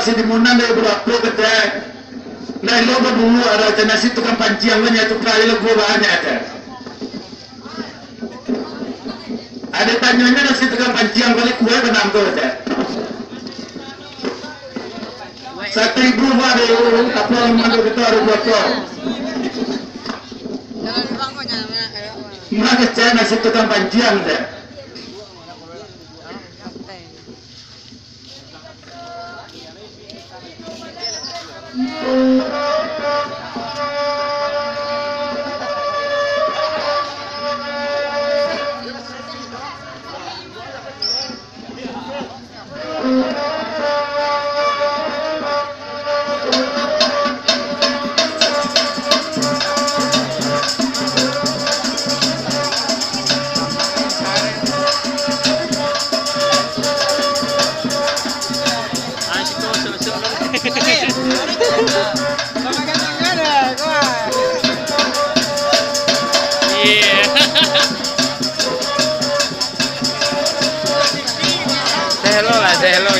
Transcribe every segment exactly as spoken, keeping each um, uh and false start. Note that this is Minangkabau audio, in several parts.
Sidi Munan dari barapo kecek? Nah, lo badulu ada cak nasi tukang panciang banyak tukar lo gua banyak ada. Ada tanyanya nasi tukang panciang balik kue kenam tu ada. Satu ribu ada apa yang mandor kita ada berapa? Murah kecek nasi tukang panciang ada. Say hello lah, say hello.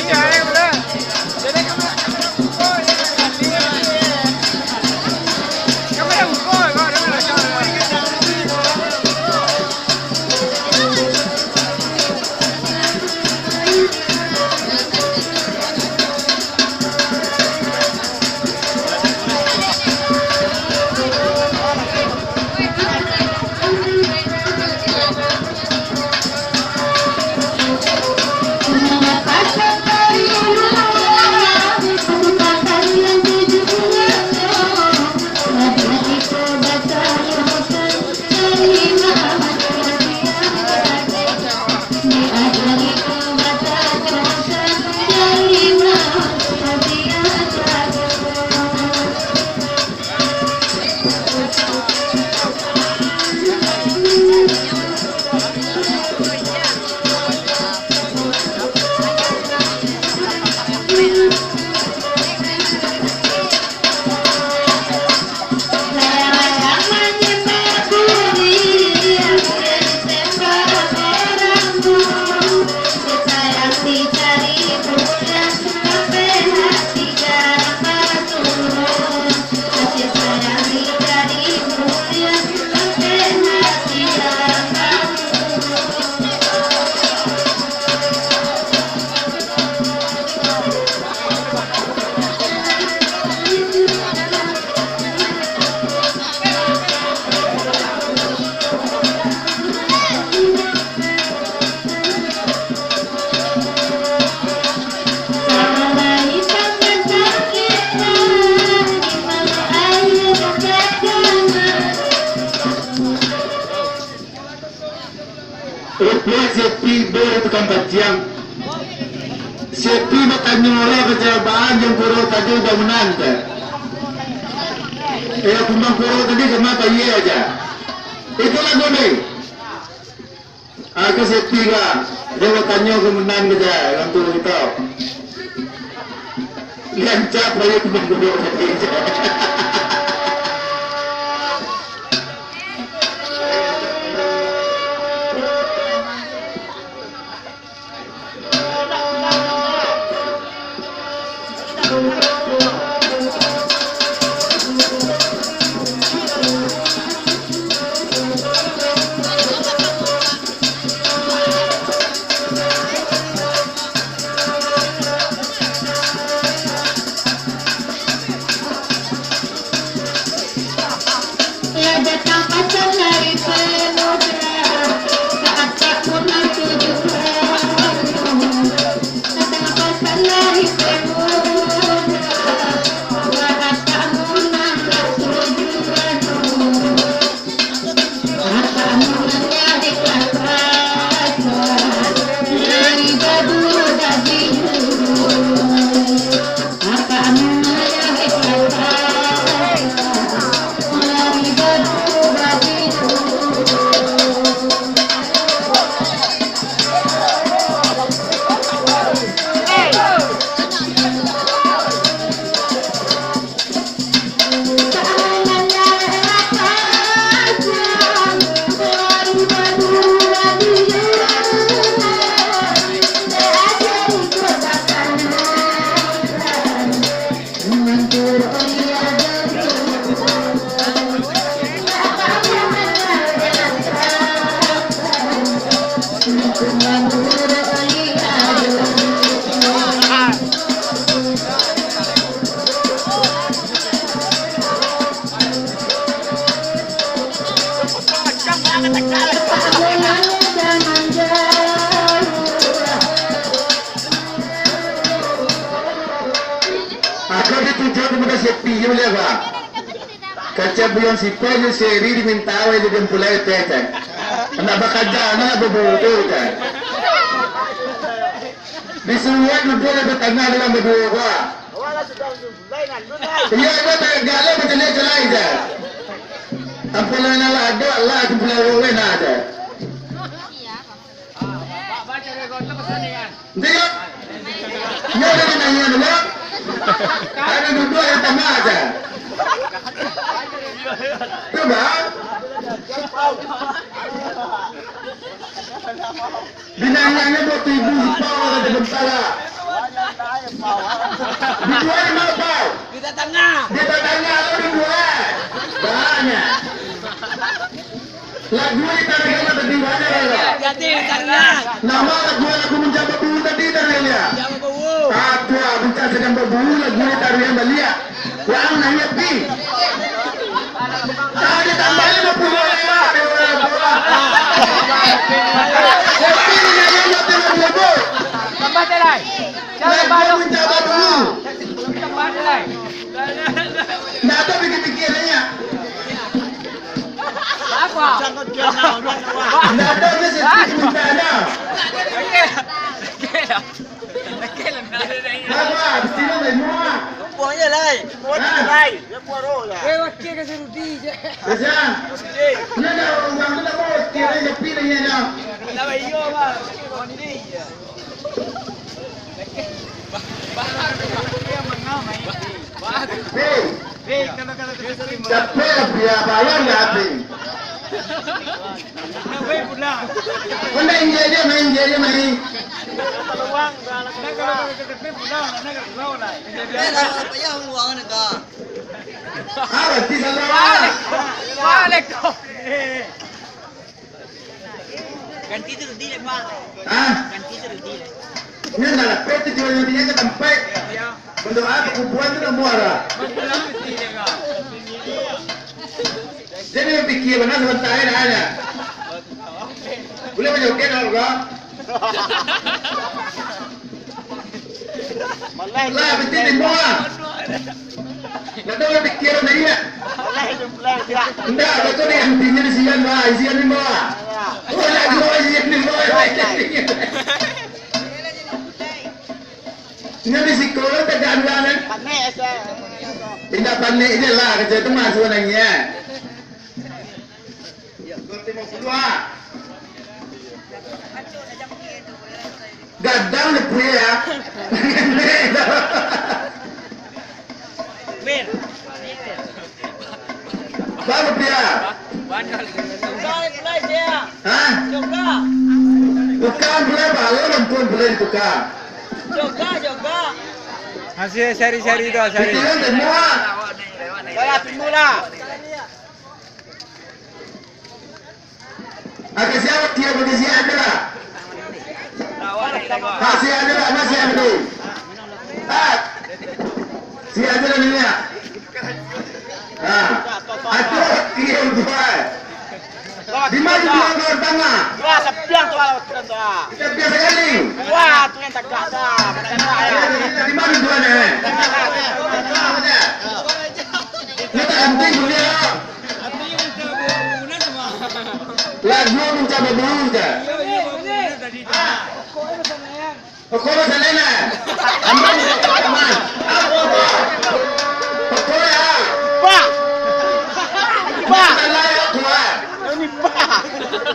Rupiah sepi beri tukang panciang. Sepi batanyo lah kecewaan jang kuro tadi udah menang, cak. Eh, kumbang kuro tadi kena payah aja. Itulah gue nih. Aku sepi lah. Dia batanyo ke menang ke cak, orang tua kita. Liancap lah ya kumbang kuro tadi, cak. Aku dituju kepada si Piyu lah, Pak. Kaca bulan sipai jo seri diminta awak jadi pulai teh, kan. Nak bakaja, nak babudu, kan. Disuruah duduk di tangah dalam baduo, Pak. Iya, iya, tak galak macam ni, celai je. Apalah nak lah, ada lah, aku pulang orang lain aja. Tengok. Dia ada nanya dulu. Ada duduk yang tengah aja. Coba. Dinanyakan dua ribu sipau kata bentala. Dijual di mana, Pau? Di tatangah. Di tatangah lo dijual. Banyak. Lagu ni tadi kan tadi banyak lo. Jadi, tarian. Nama lagu, lagu Mencak Babu tadi tadi ya? Mencak Babu. Ah, tu ah, Mencak Sadang Babu, lagu ni tarian baliak. Wah, nanya pi. Tadi tambah lima puluh lima, lima puluh lima. Tapi ni nanya nanya tengah dua puluh. Tambah, Telai. Jangan tambah, Mencak Babu. Tambah, Telai. Ndak ado pikir-pikir nyo. Apa? Ndak ado nyo sih minta nyo. Apa? Mesti lo main mua. Buang je, Lai. Buang je, Lai. Dia buang roh lah. Eh, wakil ka si Rudi je. Biasa. Rudi. Ndak ado urang tu ndak mau, kira dia pilih nyo dah. Ndak baik, iyo, Bang. Rudi je. Hei, capek lah pia, bayar lah habis. Kau nak injek je, main injek je, main. Ah, berarti salah. Waalaikumsalam. Ganti tu Rudi lah, Pak. Hah? Ganti tu Rudi lah. Ini ndak dapek tu jual Rudi ka tampek. Bantuak apo kuburan tu nak muara. Jadi bapikia bana sabanta ai nyo. Buliah manjoget awak ko? Lah, berhenti timbul lah. Ndak tahu lah pikiran lagi nak. Ndak, betul ni, hentinya di sian, bah. Isian ni, bah. Oh, nak dua isian ni, bah. Ini di sekolah tak ada anak. Panik, saya. Indak panik je lah, kerja tu mah suruh nangis. Gadang ni pria. Mir. Baru pria. Hah? Bukan pria baru, ampun, boleh ditukar. Masih cari-cari tu, cari. Pikiran semua. Saya timbul lah. Agak siap, dia bagi siap aja lah. Ha, siap aja lah, masih ada tu. Ha. Siap aja lah, Nina. Ha. Aduh, iya, buat. Di mana dua orang tengah? Wah, sebelah tu, kalau tu, tu, ah. Kita biasa kali. Wah, tu yang tegak, dah. Di mana dua ni? Kita ganti dulu ya. Lagu mencabar dulu je. Pokok masalah ni. Aman. Apa, apa? Pokok ya. Pak. Pak. Masalah ya, Pak. Ini Pak.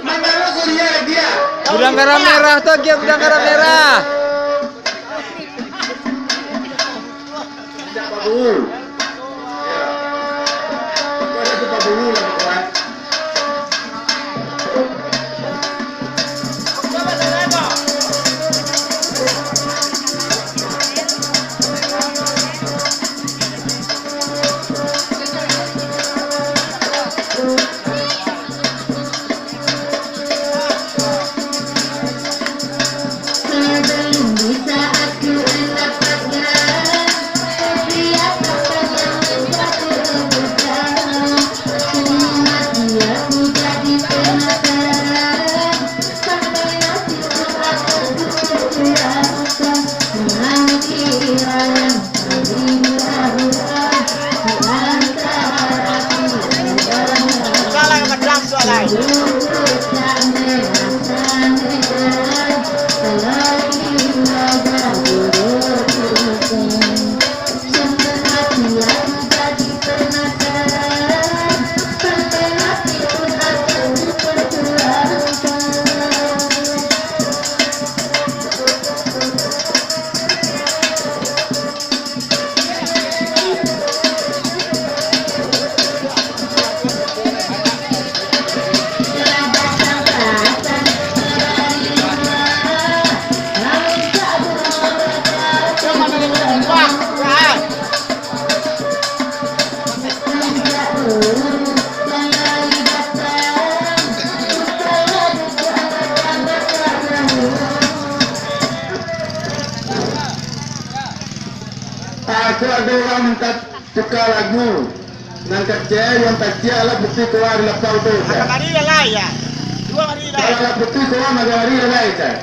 Mana lo Surya dia? Gudang garam merah tu, dia gudang garam merah. Mintak Pak Buu. Ya. Itu ada tu Pak Buu lah, kawan. Aku ado urang minta tukar lagu. Nan kecek, nan kecek lah putih keluar di lapau tu, cek. Agak lari lah, lah, ya. Dua lari lah. Kalau lah putih keluar, agak lari lah, lah, cek.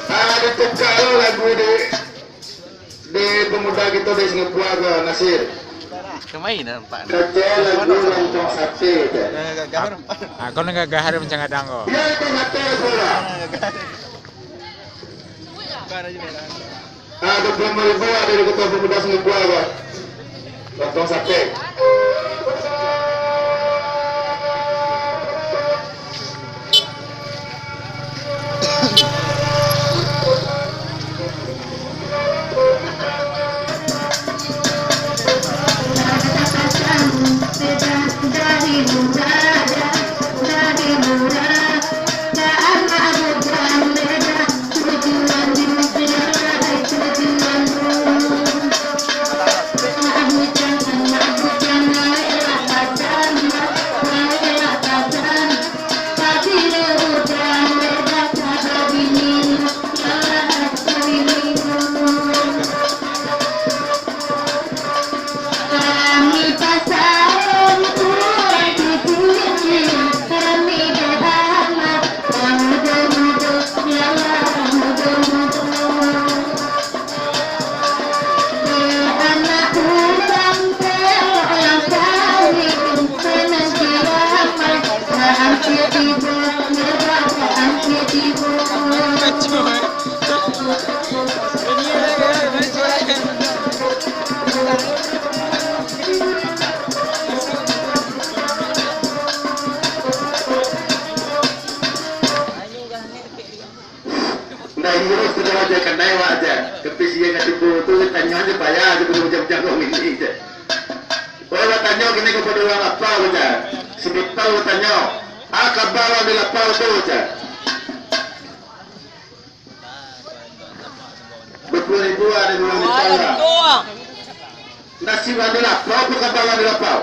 Ah, ditukar lo lagu di, di pemuda kito di Singapura ko, Nasir. Kemai nampak ni. Kecek lagu lontong sate, cek. Aku nan gagah ada macam gadang ko. Biar itu mati pula. Ah, dua puluh lima ribu ada di Ketua Pemuda Singapura, Pak. Lontong sate. Awak je, kepisian ka tibo tu, tanyo je payah je, budak bujang-bujang ko mini je. Oih batanyo kini kapado urang lapau je. Sipitau batanyo, "A kaba urang di lapau tu je?" Dua puluah ribu ado urang di lapau. Nasib urang di lapau, apo kaba urang di lapau?